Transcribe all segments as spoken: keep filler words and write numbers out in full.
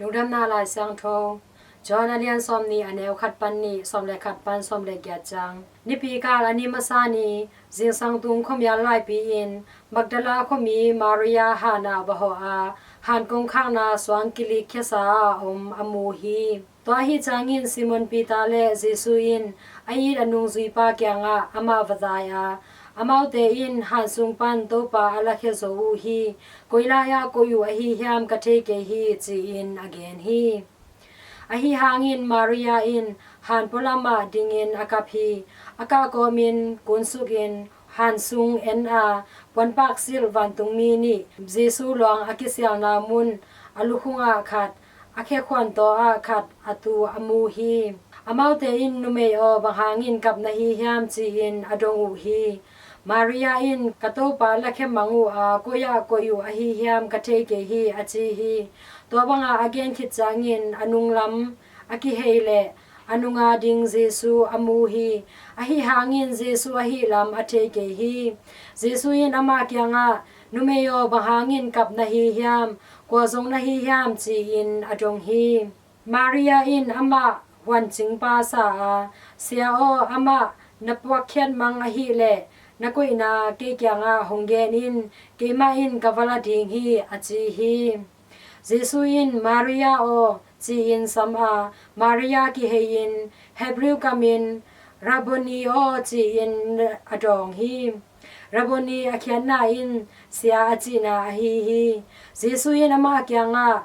Lungdamna Lai Siangtho, John a lian sawm nih, a neu khat pan nih, sawm le khat pan sawm le giat ciang. Nipi kal a ni masa ni, zingsang tung khuamial laipi in, Magdala khuami Maria han ah va hawh a, han kongkhakna suang kilik khiasa a om a mu hi. Tua ahih ciangin Simon Peter le Jesu in a it a nungzuipa kiangah amah va zai a, amaute in han sung pan Topa a lakhia zo uh hi. Koi lai-ah koih uh ahi hiam ka thei kei hi, ci-in a gen hi. Ahi hangin Maria in han pualamah dingin a kap hi. A kah kawmin kunsukin han sung en a, puanpak silh vantungmi nih, Jesu luang a kisialna mun, a lukhungah khat, a khekhuan tawh ah khat a tu a mu hi. Amaute in, "Numei aw, bang hangin kap na hi hiam?" ci-in a dong uh hi. Maria in, "Ka Topa lakhia mang uh a, koi-ah koih uh ahi hiam ka thei kei hi," a ci hi. Tua banga a gen khit ciangin a nunglam a kihei leh a nunga ding Jesu a mu hi. Ahi hangin Jesu ahi lam a thei kei hi. Jesu in amah kiangah, "Numei aw, bang hangin kap na hi hiam? Kua zong na hi hiam?" ci-in a dong hi. Maria in amah huancingpa sa a, "Sia aw, amah na puakkhiat mang ahih leh na koihna kei kiangah hong gen in, keimah in ka va la ding hi," a ci hi. Jesu in, "Maria aw," ci-in sam a, Maria kihei-in Hebrew kamin, "Rabboni aw," ci-in a dawng hi. Rabboni a khiatna in sia a cihna ahi hi. Jesu in amah kiangah,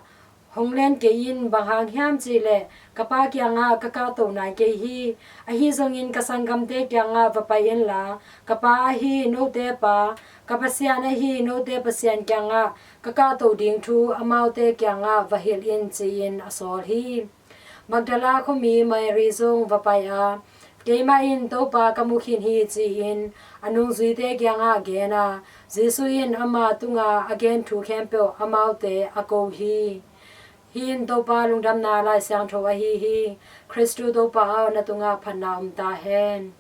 "Hong len kei in, bang hang hiam cih leh ka Pa kiangah ka kahtoh nai kei hi. Ahi zongin ka sanggamte kiangah va pai inla, ka Pa ahi note Pa, ka Pasian ahi note Pasian kiangah ka kahtoh ding thu amaute kiangah va hilh in," ci-in a sawl hi. Magdala khuami Mary zong va pai a, "Keimah in Topa ka mu khin hi," ci-in a nungzuite kiangah gen a, Jesu in ama tunga a gen thu khempeuh amaute a ko hi. Hih in Topa Lungdamna Lai Siangtho ahi hi. Khristu Topa aw, na tungah phatna om ta hen.